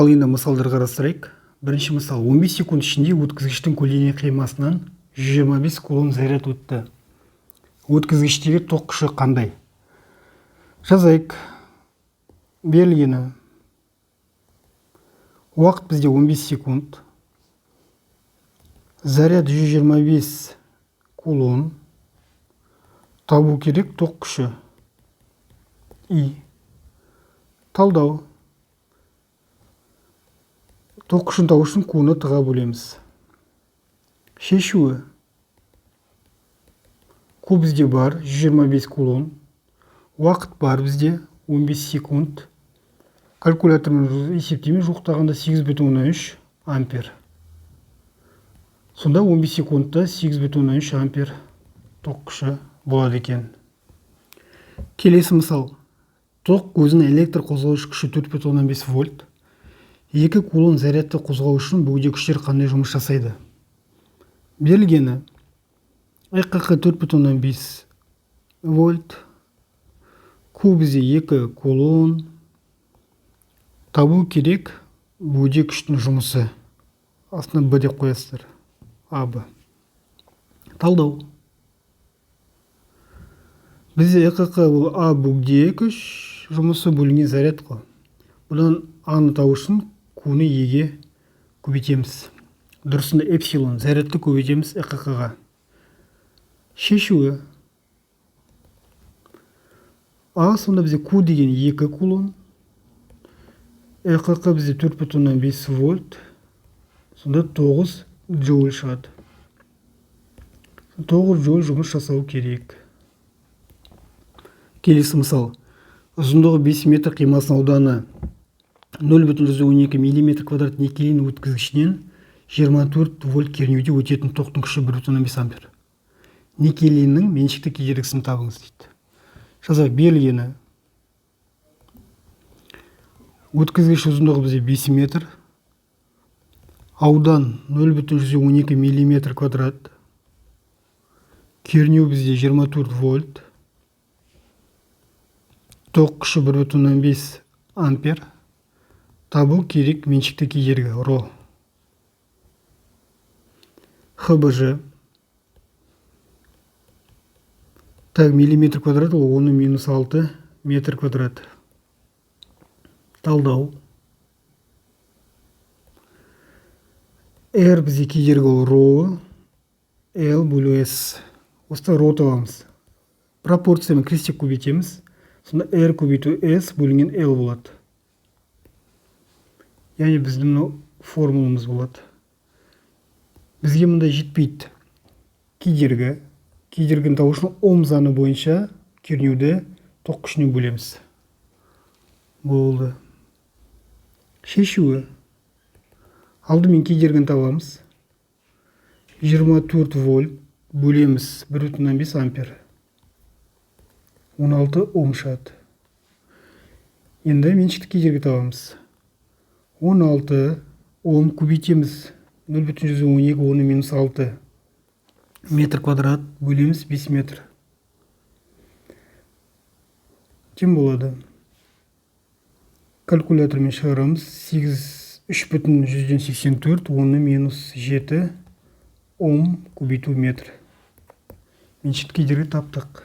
Ал енді мысалдар қарастырайық. Бірінші мысал: 15 секунд ішінде өткізгіштің көлденең қимасынан 125 кулон заряд өтті. Өткізгіштегі тоқ күші қандай? Жазайық. Берілгені: уақыт бізде 15 секунд, заряд 125 кулон, табу керек тоқ күші И. Талдау: тоқ күшін табу үшін Q-ны Т-ға бөлеміз. Шешуі: Q бізде бар, 125 кулон, уақыт бар бізде, 15 секунд. Калькулятормен есептейміз, жуықтағанда 8,3 ампер. Сонда 15 секундта 8,3 ампер тоқ күші болады екен. Келесі мысал: тоқ көзінің электр қозғауыш күші 4,5 вольт. 2 кулон зарядты қозғау үшін бөгде күштер қандай жұмыс жасайды? Берілгені: ЭҚҚ 4,5 вольт, Q бізде 2 кулон, табу керек бөгде күштің жұмысы. Астына Б деп қоясыздар, АБ. Талдау: бізде ЭҚҚ ол А бөгде күш жұмысы бөлінген заряд қой. Бұдан А-ны табу үшін Q-ны Е-ге көбейтеміз. Дұрысында эпсилон, зарядты көбейтеміз ЭҚҚ-ға. Шешуі: А сонда бізде Q деген 2 кулон, ЭҚҚ бізде 4,5 вольт, сонда 9 джоуль шығады. 9 джоуль жұмыс жасау керек. Келесі мысал: ұзындығы 5 метр, қимасының ауданы 0,12 миллиметр квадрат никелин өткізгішінен 24 вольт кернеуде өтетін тоқтың күші 1,5 ампер. Никелиннің меншікті кедергісін табыңыз дейді. Жазайық. Берілгені: өткізгіш ұзындығы бізде 5 метр, аудан 0,12 миллиметр квадрат, кернеу бізде 24 вольт, тоқ күші 1,5 ампер. Табу керек меншікті кедергі ро. ХБЖ. Так, миллиметр квадрат ол 10 минус 6 метр квадрат. Талдау: R бізде кедергі ол ро L бөлу S. Осыда ро табамыз. Пропорциямен крестик көбейтеміз. Сонда R көбейту S бөлінген L болады. Яғни біздің мынау формуламыз болады. Бізге мында жетпейді кедергі. Кедергіні табу үшін Ом заңы бойынша кернеуді тоқ күшіне бөлеміз. Болды. Шешуі: алдымен кедергіні табамыз. 24 вольт бөлеміз 1,5 ампер, 16 ом шығады. Енді меншікті кедергі табамыз. 16 ом көбейтеміз 0,12 10 минус 6 метр квадрат бөлеміз 5 метр. Тең болады. Калькулятормен шығарамыз. 8, 3,84 10 минус 7 ом көбейту метр. Меншікті кедергі таптық.